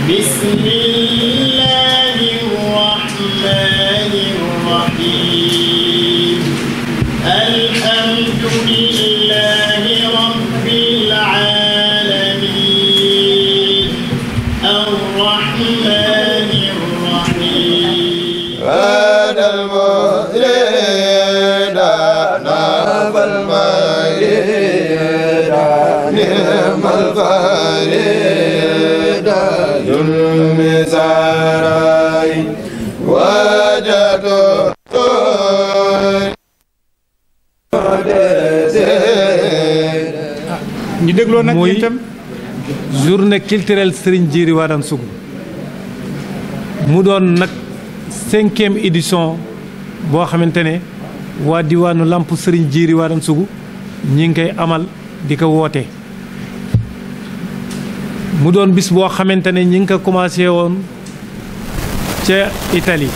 بسم الله الرحمن الرحيم الحمد لله رب العالمين الرحمن الرحيم هذا المريد ناب المريد نعم الفريد المساراي وجدوا ñu dégloo nag itam journée culturelle Serigne Djily Wadane Sougou mu doon nag 5e édition boo xamante ne waa diwaanu Lamp Serigne Djily Wadane Sougou ñi ngi koy amal di ko woote mu doon bis boo xamante ne ñi ngi ko commencé woon ca Italie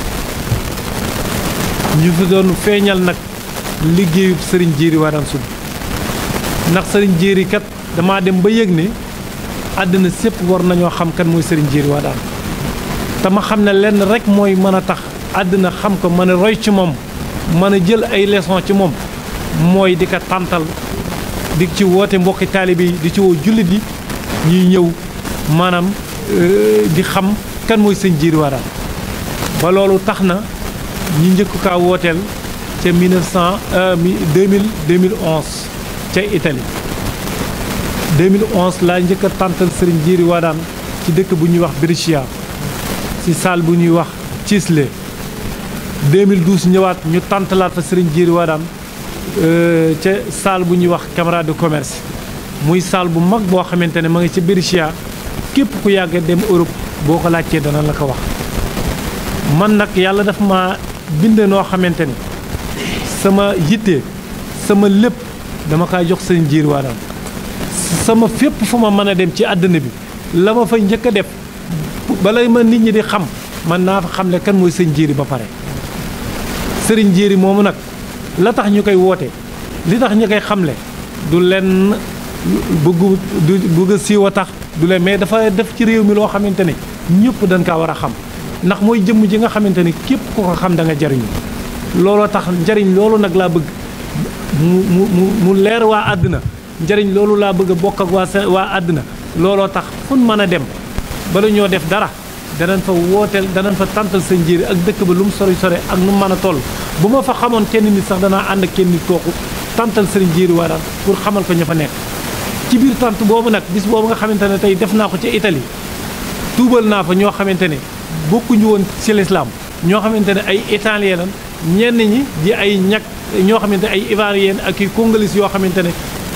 ñu fi doon feeñal nag liggéeyub Serigne Djily Wadane Sougou ndax Serigne Djily kat damaa dem ba yëg ne àddina sépp war nañoo xam kan mooy Serigne Djily Wadane te ma xam ne lenn rek mooy mën a tax àddina xam ko mën a roy ci moom mën a jël ay leçon ci moom mooy di ko tàntal di ci woote mbokki taalibe yi di ci woo jullit yi ñuy ñëw maanaam di xam kan mooy Serigne Djily Wadane ba loolu tax na ñu njëkk kaa wooteel ca 2011 ca Italie 2011 laa njëkk a tàntal Serigne Djily Wadane ci dëkk bu ñuy wax Brescia ci salle bu ñuy wax Cisle 2012 ñëwaat ñu tàntalaat fa Serigne Djily Wadane ca salle bu ñuy wax Camera de Commerce muy salle bu mag boo xamante ne ma ngi ca Brescia képp ku yàgg dem Europe boo ko laajtee dana la ko wax man nag yàlla daf ma bind noo xamante ne sama yitte sama lépp dama kaa jox Serigne Djily Wadane sama fépp fu ma mën a dem ci àddina bi la ma fa njëkk a def balay ma nit ñi di xam man naa fa xam ne kan mooy Serigne Djily ba pare Serigne Djily moomu nag la tax ñu koy woote li tax ñu koy xamle du lenn bëgg a siiw a tax du leen mais dafa def ci réew mi loo xamante ne ñëpp dañ kaa war a xam ndax mooy jëmm ji nga xamante ne képp ku ko xam da nga jariñu looloo tax njariñ loolu nag laa bëgg mu leer waa àddina njariñ loolu laa bëgg a bokk ak waa àddina looloo tax fu mën a dem bala ñoo def dara danañ fa wooteel danañ fa tàntal Serigne Djily ak dëkk ba lu mu sori sori ak nu mu mën a toll bu ma fa xamoon kenn nit sax danaa ànd ak kenn nit kooku tàntal Serigne Djily Wadane pour xamal ko ña fa nekk ci biir tant boobu nag bis boobu nga xamante ne tey def naa ko ci Italie tuubal naa fa ñoo xamante ne bokkuñu woon ci lislaam ñoo xamante ne ay italien lan ñenn ñi di ay ñag ñoo xamante ay ivoirien ak i congolais yoo xamante ne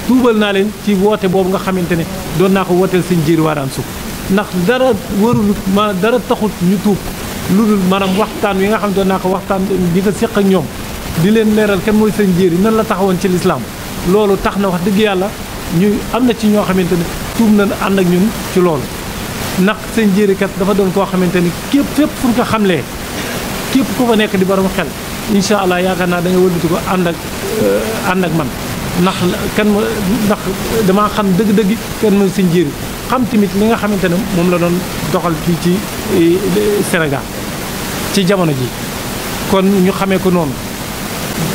tuubal naa leen ci woote boobu nga xamante ne doon naa ko wooteel Serigne Djily Wadane Sougou ndax dara warul ma dara taxut ñu tuub lu dul maanaam waxtaan wi nga xam doon naa ko waxtaan di ko séq ak ñoom di leen leeral kan mooy Serigne Djily nan la taxawoon ci lislaam loolu tax na wax dëgg yàlla ñu am na ci ñoo xamante ne tuub nañ ànd ak ñun ci loolu ndax Serigne Djily kat dafa doon koo xamante ni képp fépp fu ñu ko xamlee képp ku fa nekk di borom xel incha allah yaakaar naa da nga wëlbati ko ànd ak man ndax ndax damaa xam dëgg-dëgg kan mooy Serigne Djily xam tamit li nga xamante ne moom la doon doxal fii ci Sénégal ci jamono ji kon ñu xamee ko noonu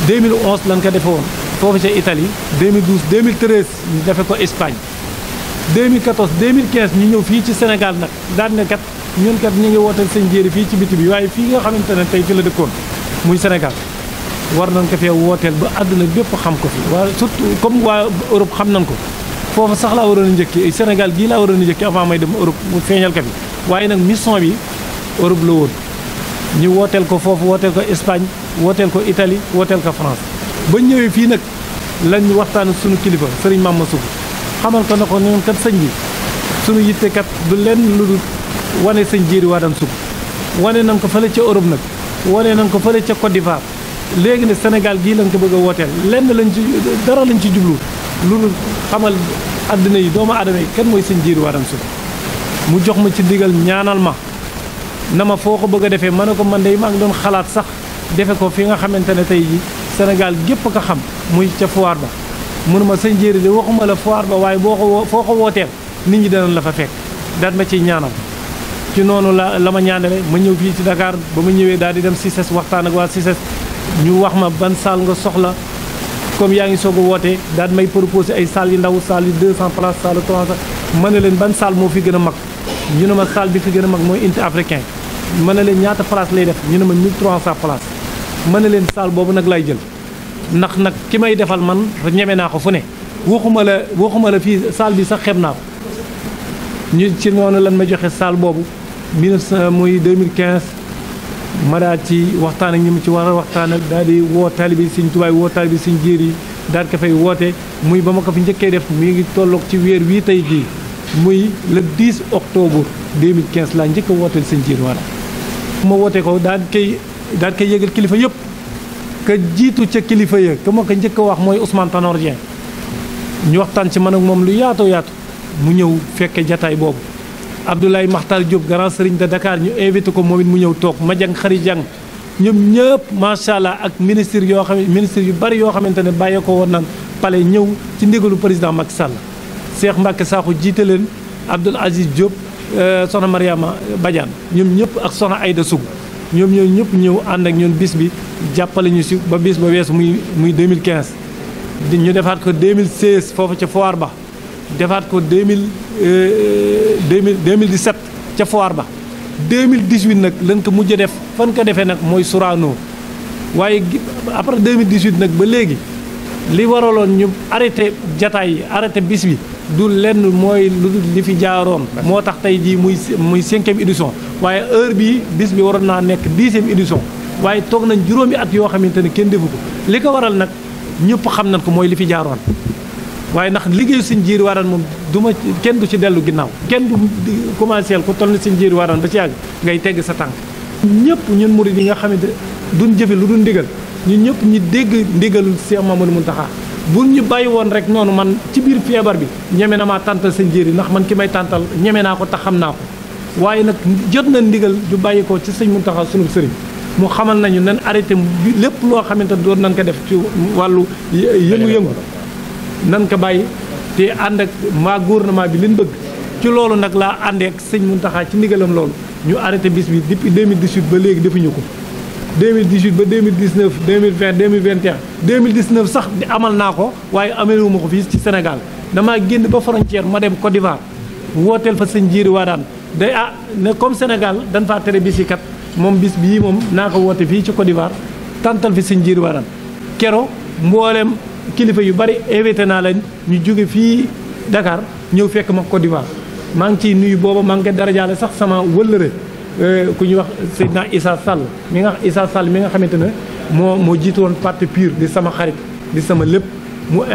2011 lañ ko defe woon foofu ca Italie 2012 2013 ñu defe ko Espagne 2014 2015 ñu ñëw fii ci Sénégal nag daan ne kat ñun kat ñu ngi wooteel Serigne Djily fii ci biti bi waaye fii nga xamante ne tey fi la dëkkoon muy Sénégal war nañ ko fee wooteel ba àdduna bépp xam ko fi waaye surtout comme waa Europe xam nañ ko foofu sax laa waroon a njëkki Sénégal gii laa waroon a njëkki avant may dem Europe mu feeñal ko fi waaye nag mission bi Europe la woon ñu wooteel ko foofu wooteel ko Espagne wooteel ko Italie wooteel ko France ba ñëwee fii nag lañ waxtaan ak sunu kilifa Serigne Mama Sougou xamal ko na ko ñun kat sëñ bi sunu yitte kat du lenn lu dul wane Serigne Djily Wadane Sougou wane nañ ko fële ca Europe nag wane nañ ko fële ca Côte d'Ivoire léegi ne Sénégal gii lañ ko bëgg a wooteel lenn lañ ci dara lañ ci jublu lu dul xamal àddina yi doomu aadama yi kan mooy Serigne Djily Wadane Sougou mu jox ma ci ndigal ñaanal ma na ma foo ko bëgg a defee ma ne ko man de maa ngi doon xalaat sax defe ko fi nga xamante ne tey ji Sénégal gépp ko xam muy ca foire ba mënuma sëñ Jéeri de waxuma la foire ba waaye foo ko wooteel nit ñi danañ la fa fekk daal ma ciy ñaanal ci noonu la ma ñaanale ma ñëw fii ci Dakar ba ma ñëwee daal di dem CICES waxtaan ak waa CICES ñu wax ma ban salle nga soxla comme yaa ngi soog a woote daal may proposé ay salles yu ndaw salle yu 200 places salle 300 ma ne leen ban salle moo fi gën a mag ñu ne ma salle bi fi gën a mag mooy unité africain ma ne leen ñaata place lay def ñu ne ma 1300 places ma ne leen salle boobu nag lay jël ndax nag ki may defal man ñeme naa ko fu ne waxuma la fii salle bi sax xeeb naa ko ñu ci noonu lan ma joxe salle boobu 2015 ma daal ci waxtaan ak ñi mu ci war a waxtaan ak daal di woo taalibe Sëñ Tuubaa woo taalibe Sëñ Jéeri yi daal ko fay woote muy ba ma ko fi njëkkee def mi ngi tolloog ci weer wii tey jii muy le 10 octobre 2015 laa njëkk a wooteel Sëñ Jéeri wala ma woote ko daal koy yëgal kilifa yëpp ka jiitu ca kilifa ya ka ma ko njëkk a wax mooy Ousmane Tanor Dieng ñu waxtaan ci man ak moom lu yaatoo yaatu mu ñëw fekke jataay boobu Abdoulaye Makhtar Diop grand serigne de Dakar ñu invité ko moom it mu ñëw toog ma jang xari jang ñoom ñëpp macha allah ak ministre yu bari yoo xamante ne bàyyee ko woon naan palais ñëw ci ndigalu président Macky Sall Cheikh Mbacke Sakho jiite leen Abdoul Aziz Diop soxna Mariama Badiane ñoom ñëpp ak soxna Aïda Soug ñoom ñëpp ñëw ànd ak ñun bis bi jàppale ñu si ba bis ba weesu muy 2015 ñu defaat ko 2016 foofu ca foire ba defaat ko 2017 ca foire ba 2018 nag lañ ko mujj def fan ko defee nag mooy Sorano waaye après 2018 nag ba léegi li waraloon ñu arrêté jataay yi arrêté bis bi du lenn mooy lu dul li fi jaaroon moo tax tey jii muy 5e édition waaye heure bii bis bi waroon naa nekk 10e édition waaye toog nañ juróomi at yoo xamante ne kenn defu ko li ko waral nag ñëpp xam nañ ko mooy li fi jaaroon waaye ndax liggéeyu Sëñ Jéeri Wadane moom kenn du ci dellu ginnaaw kenn du commencé ku toll ni Sëñ Jéeri Wadane ba ci yàgg ngay tegg sa tànk ñëpp ñun murid yi nga xamante duñ jëfe lu dul ndigal ñun ñëpp ñi dégg ndigalul Cheikh Mamadou Mountakha bu ñu bàyyi woon rek noonu man ci biir feebar bi ñeme na maa tàntal Sëñ Jéeri ndax man ki may tàntal ñeme naa ko tax xam naa ko waaye nag jot na ndigal ju bàyyi ko ci Sëñ Mountakha sunu sëriñ mu xamal nañu nan arrêté lépp loo xamante doon nañ ko def ci wàllu yëngu-yëngu nan ko bàyyi te ànd ak maa gouvernement bi liñ bëgg ci loolu nag laa àndee ak Sëñ Mountakha ci ndigalam loolu ñu arrêté bis bi depuis 2018 ba léegi defuñu ko 2018 ba 2019 2020 2021 2019 sax di amal naa ko waaye amelewuma ko fii ci Sénégal damaa génn ba frontière ma dem Côte d'Ivoire wooteel fa Sëñ Jéeri Wadane day ne comme Sénégal dañ faa tere bis yi kat moom bis bii moom naa ko woote fii ci Côte d'Ivoire tantal fi Sëñ Jéeri Wadane kero mboolem kilifa yu bari invité naa leen ñu jóge fii Dakar ñëw fekk ma Côte d'Ivoire maa ngi ciy nuyu booba maa ngi koy darajaale sax sama wëllëre ku ñuy wax Seydina Issa Sall mi nga xamante ne moo jiitu woon parti PUR di sama xarit di sama lépp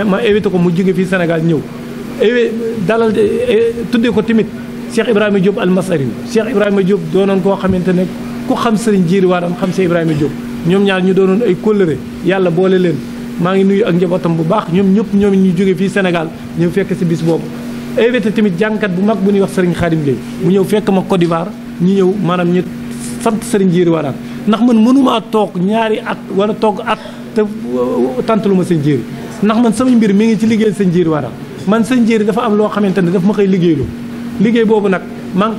ma invité ko mu jóge fii Sénégal ñëw dalal tuddee ko tamit Cheikh Ibrahima Diop Almasari Cheikh Ibrahima Diop doonoon koo xamante ne ku xam Sëriñ Jéeri Wadane xam Cheikh Ibrahima Diop ñoom ñaar ñu doonoon ay kóllëre yàlla boole leen maa ngi nuyu ak njabootam bu baax ñoom ñu jóge fii Sénégal ñëw fekk si bis boobu invité tamit jàngkat bu mag bu ñuy wax Serigne Khadim Gueye mu ñëw fekk ma Côte d'Ivoire ñu ñëw maanaam ñu sant Serigne Jéeri Wadane ndax man mënumaa toog ñaari at wala toog at te tantalu ma Sëñ Jéeri ndax man sama mbir mi ngi ci liggéey Sëñ Jéeri Wadane man Sëñ Jéeri dafa am loo xamante ne daf ma koy liggéeyloo liggéey boobu nag maa ngi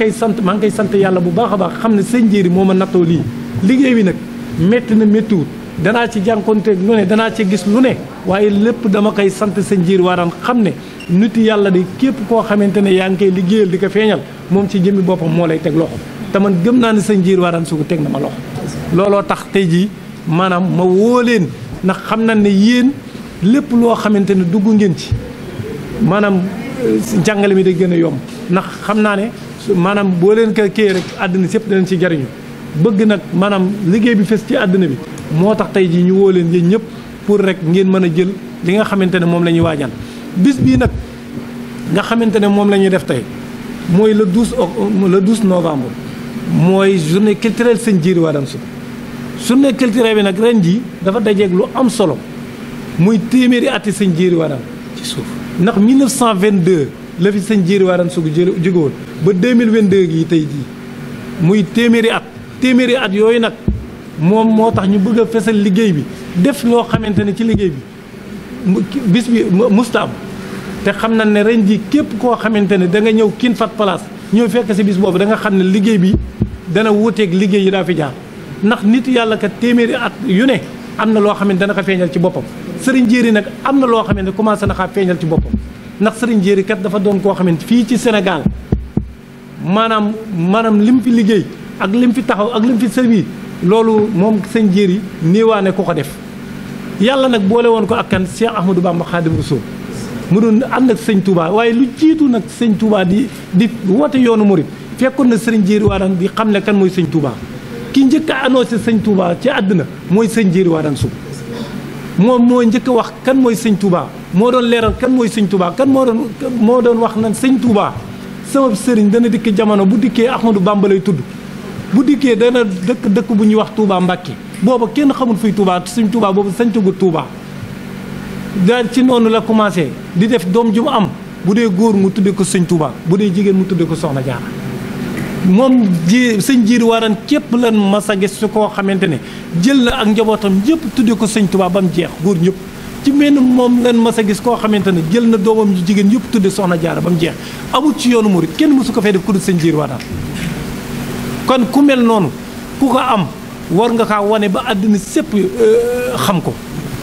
koy sant yàlla bu baax a baax xam ne Sëñ Jéeri moo ma nattoo lii liggéey bi nag métti na méttiwut danaa ci jànkonte lu ne danaa ci gis lu ne waaye lépp dama koy sant Sëñ Jéeri Wadane xam ne nit yàlla di képp koo xamante ne yaa ngi koy liggéeyal di ko feeñal moom ci jëmmi boppam moo lay teg loxo te man gëm naa ne Sëñ Jéeri Wadane su ko teg na ma loxo looloo tax tey jii maanaam ma woo leen ndax xam na ne yéen lépp loo xamante ne dugg ngeen ci maanaam jàngale mi day gën a yomb ndax xam naa ne maanaam boo leen ko kii rek àddina sépp danañ ci jariñu bëgg nag maanaam liggéey bi fes ci àddina bi moo tax tey jii ñu woo leen yéen ñëpp pour rek ngeen mën a jël li nga xamante ne moom la ñuy waajal bis bii nag nga xamante ne moom la ñuy def tey mooy le 12 novembre mooy journée culturelle Sëñ Jéeri Wadane journée culturelle bi nag ren jii dafa dajeeg lu am solo muy téeméeri ati Sëñ Jéeri Wadane ci suuf ndax 1922 la fi sëñ Jéeri Wadane Sougou jóge woon ba 2022 gii tey jii muy téeméeri at yooyu nag moom moo tax ñu bëgg a fesal liggéey bi def loo xamante ne ci liggéey bi bis bi musta am te xam na ne ren ji képp koo xamante ne da nga ñëw King Fahd Palace ñëw fekk si bis boobu da nga xam ne liggéey bi dana wuuteeg liggéey yi daa fi jaar ndax nit yàlla kat téeméeri at yu ne am na loo xam ne dana ko feeñal ci boppam sëriñ Jéeri nag am na loo xam ne commencé na xaa feeñal ci boppam ndax sëriñ Jéeri kat dafa doon koo xamante fii ci Sénégal maanaam lim fi liggéey ak lim fi taxaw ak lim fi servir loolu moom sëñ Jéeri néewaane ku ko def yàlla nag boole woon ko ak kan Cheikh Ahmadou Bamba Khadimu Rasuul mu doon ànd ak sëñ Touba waaye lu jiitu nag sëñ Touba di woote yoonu murit fekkoon na sëriñ Jéeri Wadane di xam ne kan mooy sëñ Touba ki njëkk a annoncé sëñ Touba ci àddina mooy sëñ Jéeri Wadane Sougou moom moo njëkk a wax kan mooy sëñ Touba moo doon leeral kan mooy sëñ Touba kan moo doon wax nan sëñ Touba sama sëriñ dana dikk jamono bu dikkee Ahmadou Bamba lay tudd bu dikkee dana dëkk bu ñuy wax Touba Mbàkke booba kenn xamul fuy Touba sëñ Touba boobu sañcagu Touba daal ci noonu la commencé di def doom ju mu am bu dee góor mu tudde ko sëñ Touba bu dee jigéen mu tudde ko Soxna Jaara moom sëñ Jéeri Wadane képp lan mas a gis su koo xamante ne jël na ak njabootam yëpp tudde ko sëñ Touba ba mu jeex góor ñëpp ci mel ni moom lan mas a gis koo xamante ne jël na doomam ju jigéen yëpp tudde Soxna Jaara ba mu jeex amul ci yoonu murit kenn mësu ko fee def ku dul sëñ Jéeri Wadane kon ku mel noonu ku ko am war nga kaa wane ba àddina sépp xam ko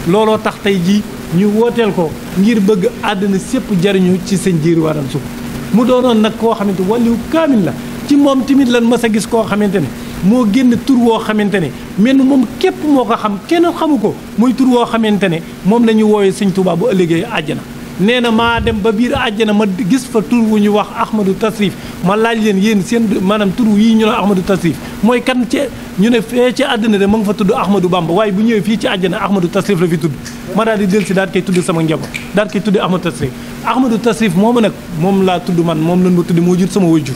looloo tax tey jii ñu wooteel ko ngir bëgg àddina sépp jariñu ci sëñ Jéeri Wadane Sougou mu doonoon nag koo xamante wàlliwu kaamil la ci moom tamit lan mas a gis koo xamante ne moo génn tur woo xamante ne mel moom képp moo ko xam kenn xamu ko muy tur woo xamante ne moom la ñu wooyee sëñ Touba bu ëllëgee àjjana nee na maa dem ba biir àjjana ma gis fa tur wu ñu wax Ahmadou Tasrif ma laaj leen yéen seen maanaam tur yii ñu ne Ahmadou Tasrif mooy kan ci ñu ne fee ci àddina de ma nga fa tudd Ahmadou Bamba waaye bu ñëwee fii ci àjjana Ahmadou Tasrif la fi tudd ma daal di del si daal koy tudd sama njaboot daal koy tudd Ahmadou Tasrif moomu nag moom laa tudd man moom lañ ma tudd moo jur sama waajur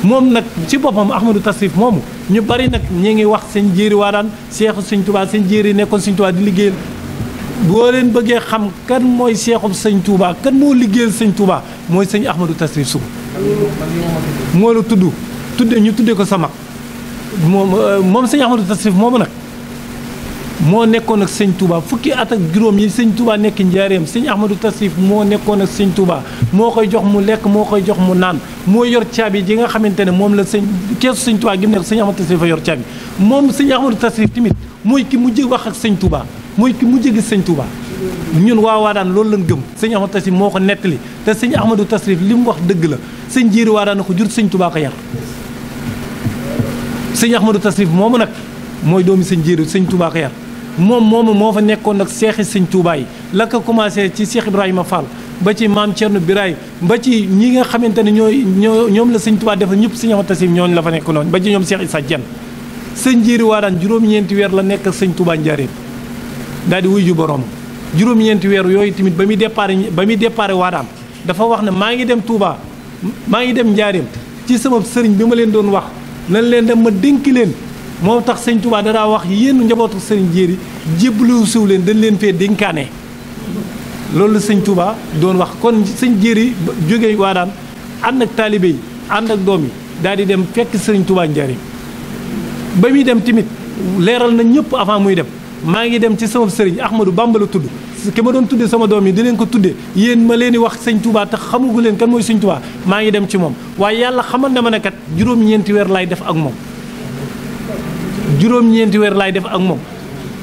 moom nag ci boppam Ahmadou Tasrif moomu ñu bari nag ñi ngi wax sëñ Jéeri Wadane seexu sëñ Touba sëñ Jéeri nekkoon sëñ Touba di liggéeyal boo leen bëggee xam kan mooy seexub sëñ Touba kan moo liggéeyal sëñ Touba mooy sëñ Ahmadou Tasrif Sougou moo la ñu tudde ko sa mag moom sëñ Ahmadou Tasrif moomu nag moo nekkoon ak sëñ Touba fukki at ak juróom yi sëñ Touba nekk njaareem sëñ Ahmadou Tasrif moo nekkoon ak sëñ Touba moo koy jox mu lekk moo koy jox mu naan moo yor caabi ji nga xamante ne moom la keesu sëñ Touba gi mu nekk sëñ Ahmadou Tasrif a yor caabi moom sëñ Ahmadou Tasrif tamit mooy ki mujj wax ak sëñ Touba mooy ki mujj gis sëñ Touba ñun waa Wadane loolu lañ gëm sëñ Ahmadou Tasrif moo ko nettali te sëñ Ahmadou Tasrif li mu wax dëgg la sëñ Jéeri Wadane ko jur sëñ Touba ko yar sëñ Ahmadou Tasrif moomu nag mooy doomi sëñ Jéeri sëñ Touba ko yar moom moomu moo fa nekkoon nag seexi sëñ Touba yi la ko commencé ci Cheikh Ibrahima Fall ba ci maam Thierno Biraye ba ci ñi nga xamante ne ñoom la sëñ Touba defal ñëpp sëñ Ahmadou Tasrif ñooñu la fa nekk noonu ba ci ñoom Cheikh Issa Diène sëñ Jéeri Wadane juróom-ñeenti weer la nekk ak sëñ Touba njaareem daal di wuy ju borom juróom-ñeenti weer yooyu tamit ba muy déparé Wadane dafa wax ne maa ngi dem Touba maa ngi dem njaareem ci sama sëriñ bi ma leen doon wax nan leen dem ma dénk leen moo tax sëñ Touba danaa wax yéen njabootu sëriñ Jéeri jébbalu siw leen dañ leen fee dénkaane loolu la sëñ Touba doon wax kon sëñ Jéeri jóge Wadane ànd ak taalibe yi ànd ak doom yi daal di dem fekk sëriñ Touba njaareem ba muy dem tamit leeral na ñëpp avant muy dem maa ngi dem ci sama sëriñ Ahmadou Bamba la tudd ki ma doon tudde sama doom yi di leen ko tudde yéen ma leen di wax sëñ Touba te xamugu leen kan mooy sëñ Touba maa ngi dem ci moom waaye yàlla xamal na ma ne kat juróom-ñeenti weer laay def ak moom juróom-ñeenti weer laay def ak moom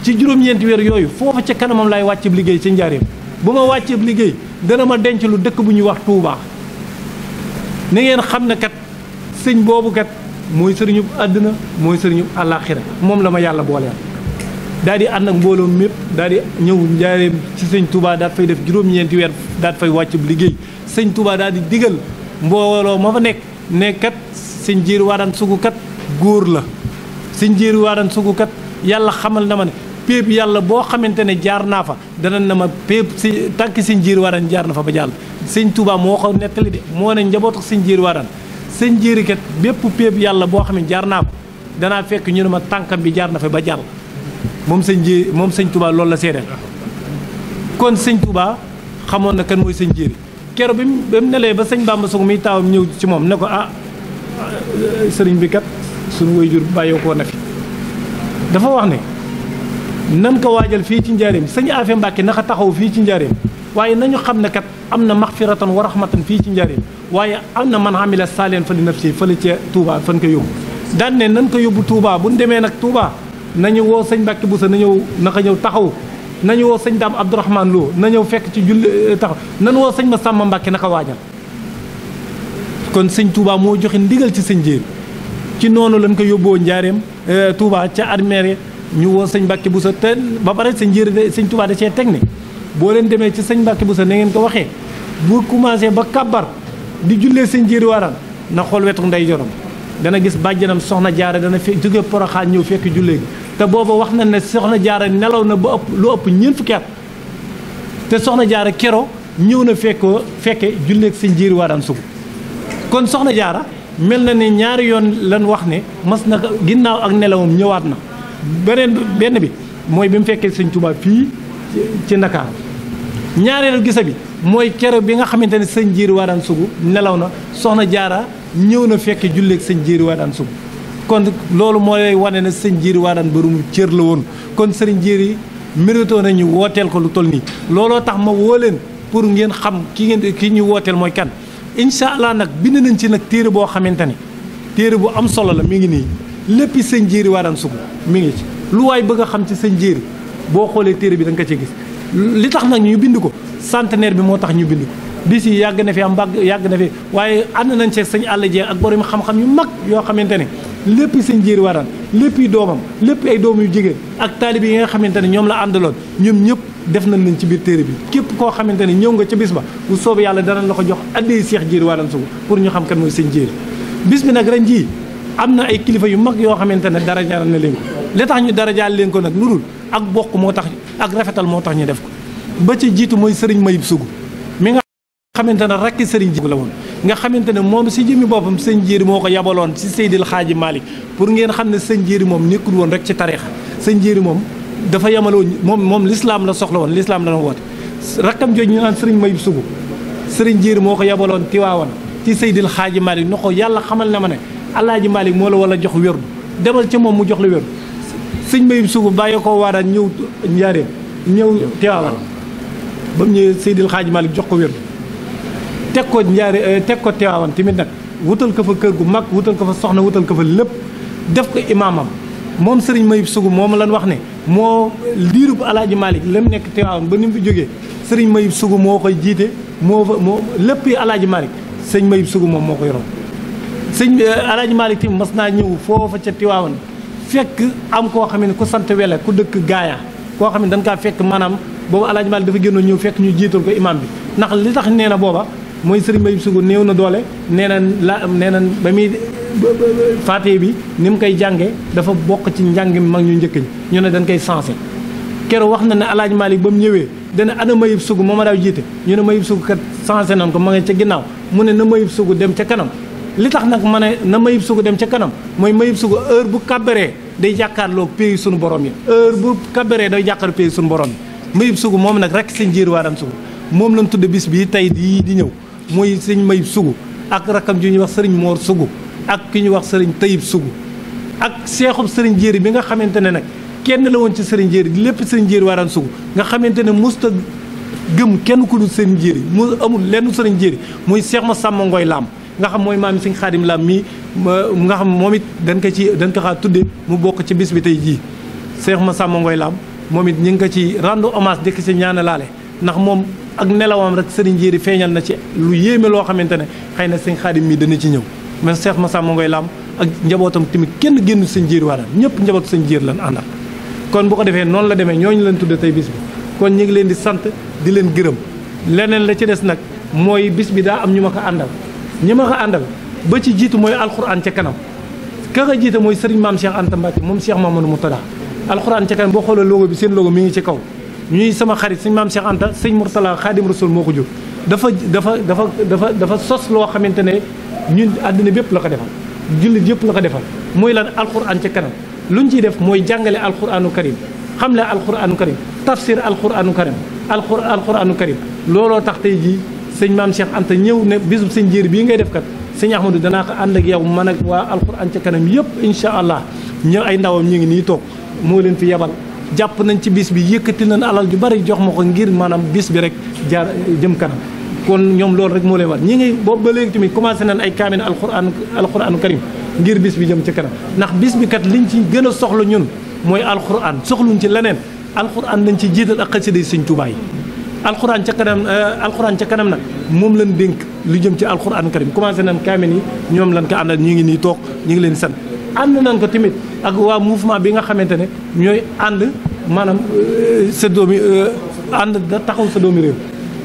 ci juróom-ñeenti weer yooyu foofa ca kanamam laay wàcceeb liggéey ca njaareem bu ma wàcceeb liggéey dana ma denc lu dëkk bu ñuy wax Touba na ngeen xam ne kat sëñ boobu kat mooy sëriñub àddina mooy sëriñub àllaaxira moom la ma yàlla booleel daal di ànd ak mbooloo mépp daal di ñëw njaareem ci sëñ Touba daal fay def juróom-ñeenti weer daal fay wàcceeb liggéey sëñ Touba daal di digal mbooloo ma fa nekk ne kat sëñ Jéeri Wadane Sougou kat góor la sëñ Jéeri Wadane Sougou kat yàlla xamal na ma ne péep yàlla boo xamante ne jaar naa fa dana na ma péep si tànk sëñ Jéeri Wadane jaar na fa ba jàll sëñ Touba moo ko nettali de moo ne njabootu sëñ Jéeri Wadane sëñ Jéeri kat bépp péep yàlla boo xam ne jaar naa ko danaa fekk ñu ne ma tànkam bi jaar na fa ba jàll moom sëñ Touba loolu la seedeel kon sëñ Touba xamoon na kan mooy sëñ Jéeri kero bi mu nelee ba sëñ Bamba Sougou muy taawam ñëw ci moom ne ko sëriñ bi kat suñu waajur bàyyoo koo na fi dafa wax ne nan ko waajal fii ci njaareem sëñ Afe Mbàkke naka taxaw fii ci njaareem waaye nañu xam ne kat am na maxfiratan wa rahmatan fii ci njaareem waaye am na man amila saaleen fa li nafsi fële ca Touba fan ko yóbbu daan ne nan ko yóbbu Touba bu ñu demee nag Touba nañu woo sëñ Mbàkke Buso na ñëw naka ñëw taxaw nañu woo sëñ Daam Abdourahmane Lo na ñëw fekk ci julli taxaw nañu woo sëñ Masamba Mbàkke naka waajal kon sëñ Touba moo joxe ndigal ci sëñ Jéeri ci noonu lañ ko yóbboo njaareem Touba ca armeere ñu woo sëñ Mbàkke Buso te ba pare sëñ Jéeri de sëñ Touba da cee teg ne boo leen demee ci sëñ Mbàkke Buso na ngeen ko waxee bu commencé ba kàbbar di jullee sëñ Jéeri Wadaan na xool wetu ndey jorom dana gis bàjjanam soxna jaara dana fi jóge Poroxaan ñëw fekk jullee gi te booba wax na ne soxna jaara nelaw na ba ëpp lu ëpp ñeent fukki at te soxna jaara kero ñëw na fekke julleeg sëñ Jéeri Wadaan Sougou kon soxna jaara mel na ni ñaari yoon lan wax ne mas na ginnaaw ak nelawam ñëwaat na benn bi mooy bi mu fekkee sëñ Tuubaa fii ci Ndakaar ñaareelu gisa bi mooy kero bi nga xamante ne sëñ Jéeri Wadaan Sougou nelaw na soxna jaara ñëw na fekke julleeg sëñ Jéeri Wadaan Sougou kon loolu mooy wane ne sëñ Jéeri Wadaan barum cër la woon kon sëriñ Jéeri mérito nañu wooteel ko lu toll nii looloo tax ma woo leen pour ngeen xam ki ñu wooteel mooy kan incha allah nag bind nañ ci nag téere boo xamante ne téere bu am solo la mi ngi nii léppi sëñ Jéeri Wadaan Sougou mi ngi ci lu waay bëgg a xam ci sëñ Jéeri boo xoolee téere bi da nga ko ci gis li tax nag ñu bind ko centenaire bi moo tax ñu bind ko bis yi yàgg na fi am yàgg na fi waaye ànd nañ ci sëñ Alla Dieng ak borom xam-xam yu mag yoo xamante ne lépp sëñ Jéeri Wadaan lépp yi doomam lépp ay doom yu jigéen ak taalib yi nga xamante ne ñoom la àndaloon ñoom ñëpp def nañ leen ci biir téere bi képp koo xamante ne ñëw nga ca bis ba bu soobee yàlla danañ la ko jox addee Seex Jéeri Wadaan Sougou pour ñu xam kan mooy sëñ Jéeri bis bi nag ren jii am na ay kilifa yu mag yoo xamante ne dara jaral na leen ko li tax ñu dara jaal leen ko nag lu dul ak bokk moo tax ak rafetal moo tax ñu def ko ba ci jiitu mooy sëriñ Mayib Sougou mi nga xamante ne rakki sëriñ Jéeri la woon nga xamante ne moom si jëmmi boppam sëñ Jéeri moo ko yabaloon si Seydil Xaaji Malick pour ngeen xam ne sëñ Jéeri moom nekkul woon rek ci tariixa sëñ Jéeri moom dafa yamaloo moom lislaam la soxla woon lislaam la na woote rakkam jooju ñu naan sëriñ Mayib Sougou sëriñ Jéeri moo ko yabaloon Tiwaawan ci Seydil Xaaji Malick na ko yàlla xamal na ma ne Alaaji Malick moo la wala jox wérdu demal ca moom mu jox la wérdu sëñ Mayib Sougou bàyyi ko Wadaan ñëw njaareem ñëw Tiwaawan ba mu ñëwee Seydil Xaaji Malick jox ko wérdu teg ko Tiwaawan tamit nag wutal ko fa kër gu mag wutal ko fa soxna wutal ko fa lépp def ko imaamam moom sëriñ Mayib Sougou moom lan wax ne moo liirub Alaaji Malick la mu nekk Tiwaawan ba ni mu fi jógee sëriñ Mayib Sougou moo koy jiite moo lépp yi Alaaji Malick sëñ Mayib Sougou moom moo ko yoroon sëñ Alaaji Malick tamit mas naa ñëw foofa ca Tiwaawan fekk am koo xam ne ku sant wele ku dëkk gaaya koo xam ne dañ kaa fekk maanaam boobu Alaaji Malick dafa génnoon ñëw fekk ñu jiital ko imam bi ndax li tax nee na booba mooy sëriñ Mayib Sougou néew na doole nee na ba muy faatee bi ni mu koy jàngee dafa bokk ci njàng mag ñu njëkk ñu ne dañ koy sensé keroog wax na ne Alaaji Malick ba mu ñëwee dana ana Mayib Sougou moo ma daaw jiite ñu ne Mayib Sougou kat sensé nañ ko ma nga ca ginnaaw mu ne na Mayib Sougou dem ca kanam li tax nag ma ne na Mayib Sougou dem ca kanam mooy Mayib Sougou heure bu kàbbaree day jàkkaarloog pays suñu borom yi heure bu kàbbaree day jàkkaar pays suñu borom yi Mayib Sougou moom nag rek sëñ Jéeri Wadaan Sougou moom lañ tudde bis bii tey di ñëw mooy sëñ Mayib Sougou ak rakkam ji ñuy wax sëriñ Mor Sougou ak ki ñuy wax sëriñ Tayib Sougou ak seexub sëriñ Jéeri bi nga xamante ne nag kenn la woon ci sëriñ Jéeri lépp sëriñ Jéeri Wadaan Sougou nga xamante ne musta gëm kenn ku dul sëriñ Jéeri mu amul lenn sëriñ Jéeri muy Seex Masamba Ngoy Lam nga xam mooy maam sëñ Xaadim Lam mii nga xam moom it dañ ko xaa tudde mu bokk ci bis bi tey jii Seex Masamba Ngoy Lam moom it ñu ngi ko ci rendre hommage dëkk ci ñaanalaale ndax moom ak nelawam rek sëriñ Jéeri feeñal na ci lu yéeme loo xamante ne xëy na sëñ Xaadim mii dana ci ñëw mais Seex Masamba Ngoy Lam ak njabootam tamit kenn génn sëñ Jéeri Wadaan ñëpp njabootu sëñ Jéeri lan àndal kon bu ko defee noonu la demee ñooñu leen tudde tey bis bi kon ñu ngi leen di sant di leen gërëm leneen la ci des nag mooy bis bi daa am ñu ma ko àndal ñi ma ko àndal ba ci jiitu mooy alxuraan ca kanam ka nga jiite mooy sëriñ maam Cheikh Anta Mbacke moom Cheikh Mamadou Moutada alxuraan ca kanam boo xoolee logo bi seen logo mi ngi ci kaw ñuy sama xarit sëñ maam Cheikh Anta sëñ Mourtala Xaadim Rasul moo ko jur dafa sos loo xamante ne ñun àddina bépp la ko defal jullit yëpp la ko defal mooy lan alxuraan ca kanam luñ ciy def mooy jàngale alxuraanu karim xamle alxuraanu karim tafsir alxuraanu karim alxuraanu karim looloo tax tey jii sëñ maam Cheikh Anta ñëw ne bisub sëñ Jéeri bii ngay def kat sëñ Ahmadou danaa ko ànd ak yow man ak waa alxuraan ca kanam yëpp incha allah ñëw ay ndawam ñu ngi nii toog moo leen fi yebal jàpp nañ ci bis bi yëkkati nañ alal ju bari jox ma ko ngir maanaam bis bi rek jaar jëm kanam kon ñoom loolu rek moo leen war ñi ngi boobu ba léegi tamit commencé nañ ay kaamil alxuraanu karim ngir bis bi jëm ci kanam ndax bis bi kat liñ ci gën a soxla ñun mooy alxuraan soxluñ ci leneen alxuraan lañ ci jiital ak xasida yi sëñ Tuubaa yi alxuraan ca kanam nag moom lañ dénk lu jëm ci alxuraanu karim commencé nañ kaamil yi ñoom lañ ko àndal ñu ngi nii toog ñu ngi leen sant ànd nañ ko tamit ak waa mouvement bi nga xamante ne ñooy ànd maanaam sa doomi ànd da taxaw sa doomi réew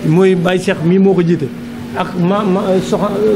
mooy Baye Cheikh mii moo ko jiite ak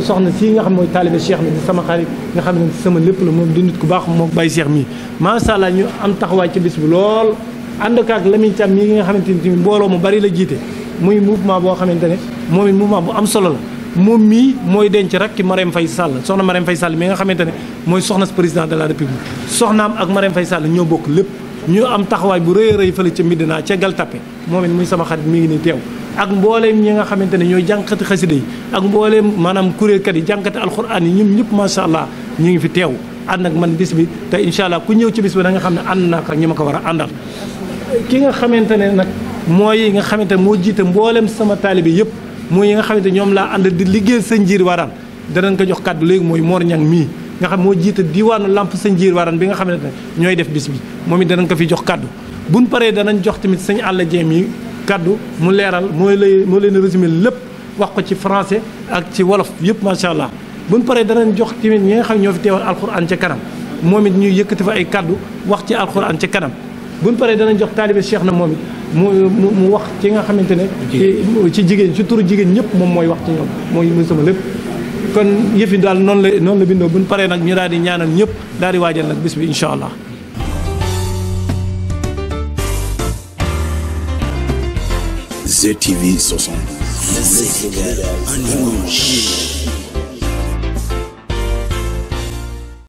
soxna sii nga xam mooy taalibe Cheikh mi di sama xarit nga xam ne sama lépp la moom di nit ku baax moom Baye Cheikh mii macha allah ñu am taxawaay ci bis bi lool ànd ak Lamine Thiam mii nga xamante ni mbooloo mu bari la jiite muy mouvement boo xamante ne moom it mouvement bu am solo la moom mii mooy denc rek ki Marème Faye Sall soxna Marème Faye Sall mi nga xamante ne mooy soxna président de la république soxnaam ak Marème Faye Sall ñoo bokk lépp ñu am taxawaay bu rëy a rëy fële ca Midina ca Galtape moom it muy sama xarit mi ngi nii teew ak mbooleem ñi nga xamante ne ñooy jànkati xasida yi ak mbooleem maanaam kuréelkat yi jànkati alxuraan yi ñun ñëpp macha allah ñu ngi fi teew ànd ak man bis bi te incha allah ku ñëw ci bis bi da nga xam ne ànd naa ko ak ñi ma ko war a àndal ki nga xamante ne nag mooy nga xamante ne moo jiite mbooleem sama taalibe yëpp mooy yi nga xamante ñoom laa ànd di liggéeyal sëñ Jiir Waraan danañ ko jox kàddu léegi mooy Mor Ñang mii nga xam moo jiite diwaanu lamp sëñ Jiir Waraan bi nga xamante ne ñooy def bis bi moom it danañ ko fi jox kàddu buñ paree danañ jox tamit sëñ Alla Jeem yi kàddu mu leeral moo leen résumé lépp wax ko ci français ak ci wolof yëpp macha allah buñ paree danañ jox tamit ñi nga xam ñoo fi teewal alxuraan ca kanam moom it ñuy yëkkati fa ay kàddu wax ci alxuraan ca kanam buñ paree danañ jox taalibe Cheikh na moom it mu wax ci nga xamante ne ci jigéen ci turu jigéen ñëpp moom mooy wax ci ñoom mooy sama lépp kon yëf yi daal noonu la bindoo buñ paree nag ñu daal di ñaanal ñëpp daal di waajal nag bis bi incha allah ZTV 60. Le Sénégal en image.